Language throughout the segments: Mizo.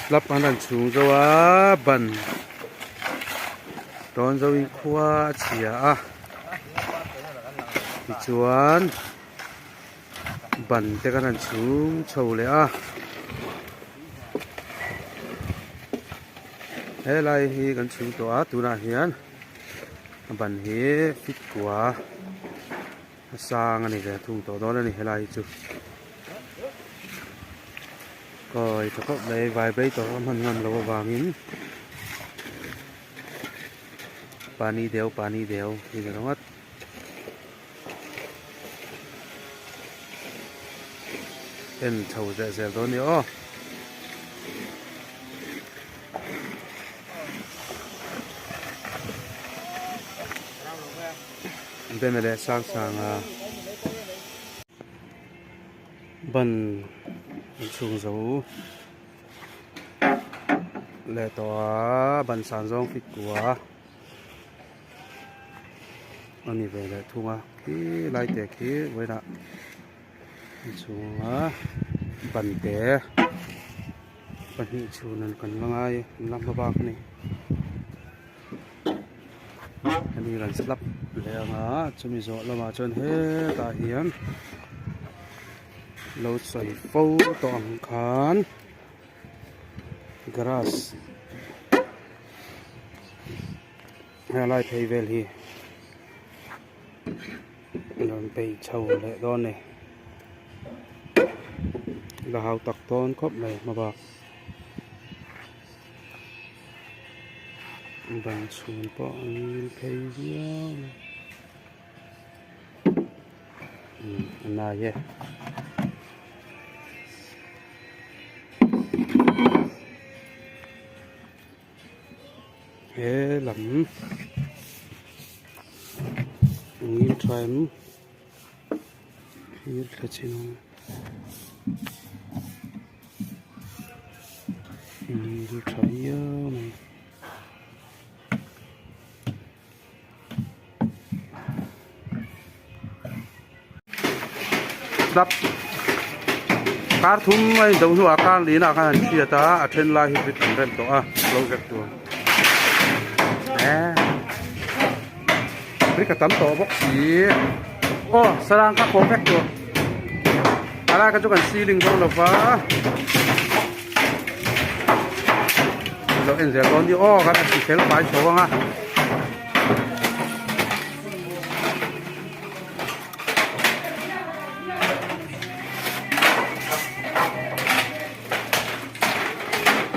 Slab an rawn chhung zo a ban tawn zo in khua a chhia a tichuan ban te kan han chhung chho leh a helai hi kan chhung tawh a tunah hian a ban hi fit kua a sang a ni ve thung tawh dawn a ni helai hi chu kawi tha khawp mai vibrator a hman ngam loh avangin pani deu pani deu tih ni ringawt. En chho zeh zel dawn a ni aw. Bena leh sang sang a ban an chhung zo leh tawh a ban san zawng fit kua a ni ve leh thung a khi lai te khi vawiinah a chhunga ban te pahnih chhun an kan la ngai an la hma bak a ni. Hemi rawn slap leh ang a chumi zawh lamah chuan hetah hian lo sawi fo tawh ang khan grass helai phei vel hi rawn peih chho leh dawn a ni la hau tak dawn khawp mai hma bak. Ban chhun pawh a ngil phei viau a umm a nai e. He lam a ngil tha em thlir thla chin ang. Ngil tha viau mai. Slap kar thum a in do hnuah kar lin ah khan an hriat a a then lai hi bit an rem tawh a lo vek tur brick a tam tawh bawk si aw sarang kha khawm vek tur a lai kha chu kan ceiling dawn lo va lo en zel dawn ni aw kan ti fel fai chho ang a.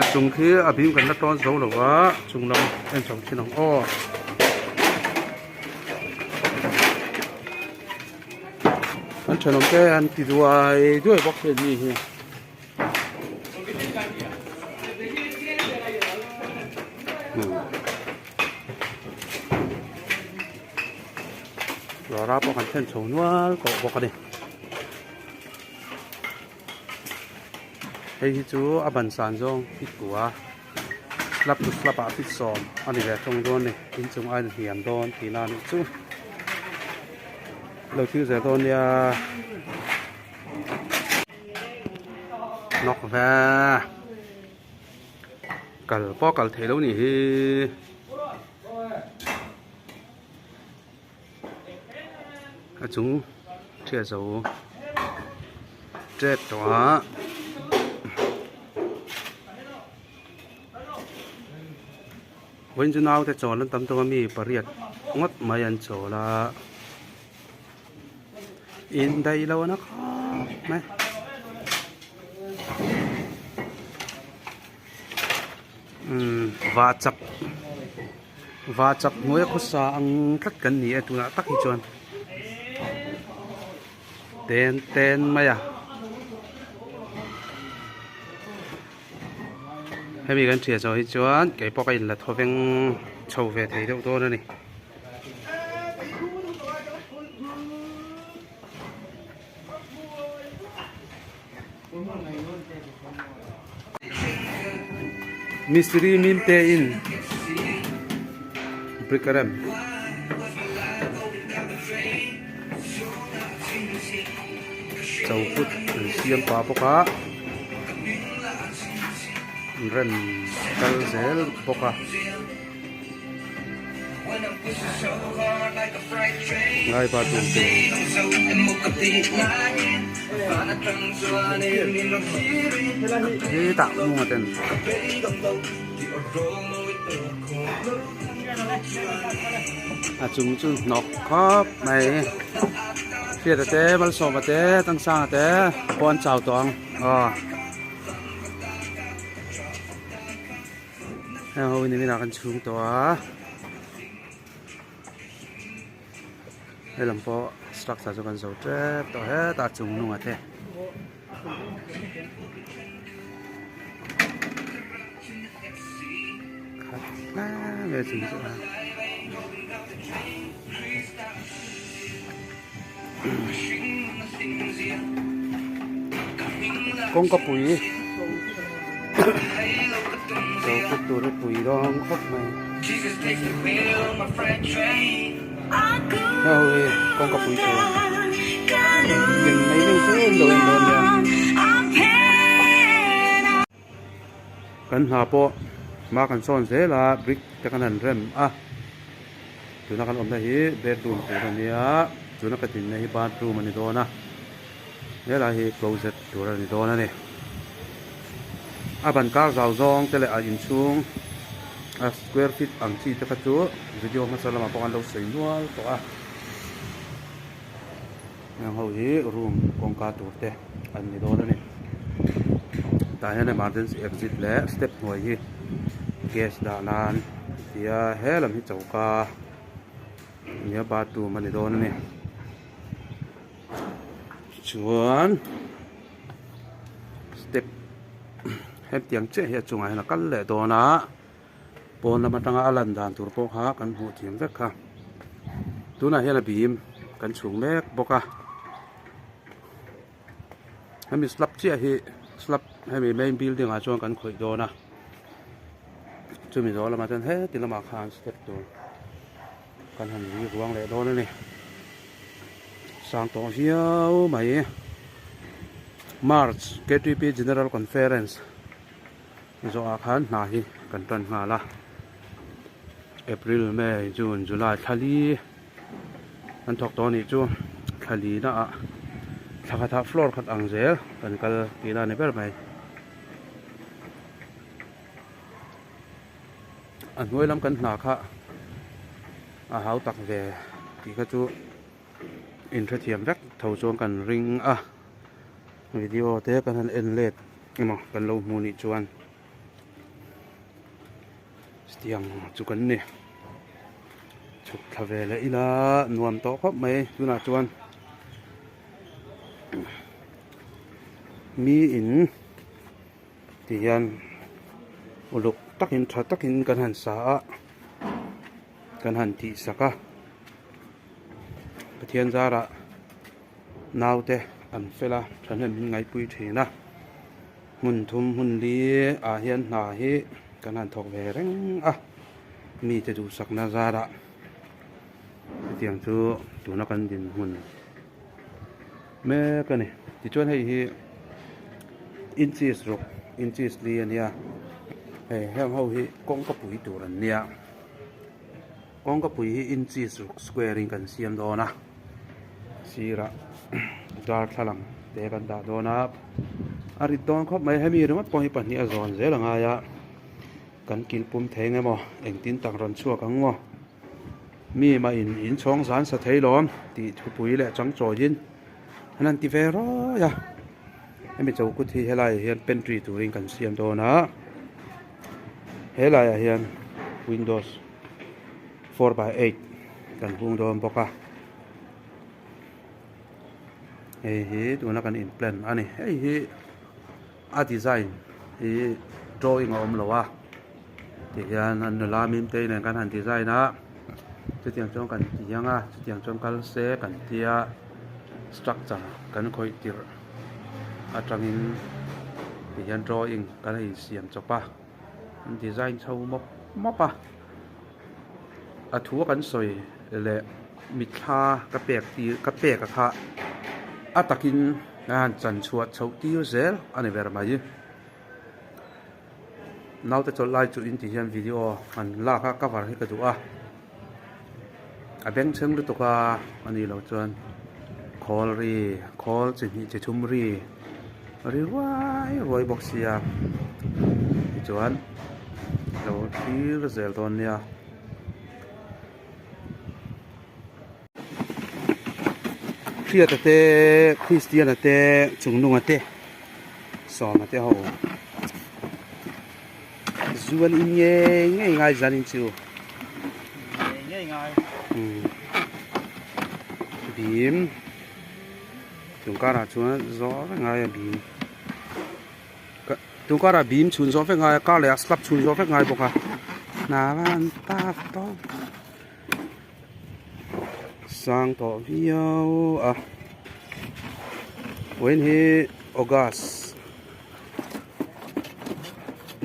A chung khi a bim kan la tawn zo lo va chung lam en chho thin ang aw. An thenawm te an ti duai duai bawk hian mi hi. Lawra pawh kan thlen chho nual tawh bawk a ni. Hei hi chu a ban san zawng fit kua slab to slab ah fit sawm a ni ve thung dawn a ni inchung a inhniam dawn tihna a nih chu lo thil zel dawn nia. Nawk ve kal pawh kal theih lo nih hi. A chung ṭhiah zo ṭep tawh a. Vawiin chu naute chawl an tam tawh a mi pariat ngawt mai an chawl a. Indaih lo a na khawp mai. Umm vah chak vah chak hnuaia khawsa ang tlat kan ni e tunah tak hi chuan ten ten mai a hemi kan thiah zawh hi chuan kei pawh ka in la thaw veng chho ve thei deuh dawn a ni. Mistiri mim te in brick a rem. Chokut an siam pah bawk a. rem kal zel bawk a. Lai bathroom te hi tah hnungah ten a chung chu hnawk khawp mai hriata te malsawma te tangsanga te pawh an chau tawh ang aw. Heng ho hi nimin ah kan chhung tawh a helam pawh structure chu kan zo tep tawh hetah chung hnungah te. Khat hle mai chung chu a. Kawngka pui zo kut tur hi pui dawn khawp mai. Hei ho hi kawngka pui tur eng mai deuh chu an lo en dawn nia. Kan hna pawh hma kan sawn zel a brick te kan han rem a tuna kan awmna hi bedroom tur a nia tuna ka dinna hi bathroom a ni dawn a helai hi closet tur a ni dawn a ni a ban kar zau zawng te leh a inchhung a square feet ang chi te kha chu video hmasa lamah pawh an lo sawi nual tawh a heng ho hi room kawngka tur te an ni dawn a ni tah hian emergency exit leh step hnuai hi gas dah nan tia he lam hi choka nia bathroom a ni dawn a ni chuan step hetiang chiah hi a chungah hian a kal leh dawn a. Pawn lam atanga a lan dan tur pawh kha kan hmuh thiam vek kha. Tunah hian a bim kan chhung mek bawk a. Hemi slab chiah hi slab hemi main building ah chuan kan khawih dawn a. Chumi zawh lamah chuan heti lamah khan step tur kan han ri ruang leh dawn a ni. Sang tawh viau mai. March K_T_P General Conference. Zawhah khan hna hi kan tan nghal a, April, May, June, July thla li kan thawk tawh a nih chu thla li na ah thla khatah floor khat ang zel kan kal tihna a ni ber mai. A hnuai lam kan hna kha a hau tak ve tih kha chu inhrethiam vek tho chuan kan ring a, video te kan han en let. Emaw kan lo hmu nih chuan tiang chu kan ni chhuk thla ve leh ila nuam tawh khawp mai tunah chuan mi in ti hian uluk takin tha takin kan han sa a kan han tih sak a Pathian zarah. Naute an fel a, thahnem min ngaihpui thin a, hmun thum hmun li ah hian hna hi kan han thawk ve reng a, mite duhsakna zarah hetiang chu tuna kan dinhmun mek a ni. Tichuan hei hi inches ruk inches li a nia, hei heng ho hi kawngka pui tur an nia. Kawngka pui hi inches ruk square in kan siam dawn a, sirah darthlalang te kan dah dawn a, a rit dawn khawp mai hemi ringawt pawh hi pahnih a zawn zel a ngai a, kan kil pum thei ang emaw engtin tak rawn chhuak ang maw mi mah in inchhawng zan sa thei lawm tih thupui leh chang chawiin an han ti ve rawi a, hemi chokut hi helaiah hian pantry turin kan siam dawn a, helaiah hian windows. 4x8 kan hung dawn bawk a hei hi tuna kan in plan a ni hei hi a design hi drawing a awm lo a ti hian an nula mim te nen kan han design a chutiang chuan kan ti ang a chutiang chuan kal se kan tia structure kan khawih tirh atangin ti hian drawing kan insiam chawp a. An design chho mawp mawp a a thu a kan sawi leh mitthla ka pek tir ka pek a kha a takin a han chan chhuah chhoh tir zel a ni ber mai. Naute chawlh lai chu in ti hian video han lak a cover hi ka duh a a bengchheng lutuk a a nih loh chuan khawl ri khawl chi hnih chi thum ri ri ruai ruai bawk sia tichuan lo thlir zel dawn nia. Hriata te Kristiana te Chungnunga te Sawma te ho zu an in ngei ngei ngai zan in chu ngei ngai bim tungkarah chuan zawh vek ngai a bim tungkarah bim chhun zawh vek ngai a kar leh ah slab chhun zawh vek ngai bawk a hna an tak tawp. Sang tawh viau a vawiin hi august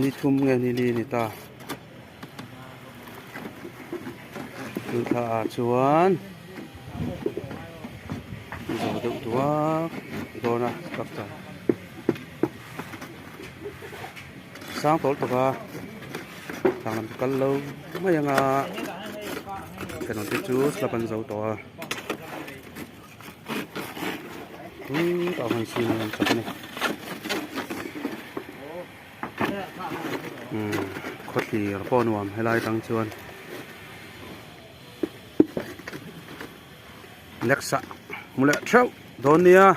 ni thum nge ni li a ni ta chu thla ah chuan zo deuh duak dawn a structure sang tawlh tawk a. Tlang lam chu kal lo mai ang a thenawm te chu slab an zo tawh a chutah khan cement an chak a ni umm khawthlir pawh nuam helai atang chuan next ah hmu leh theuh dawn nia.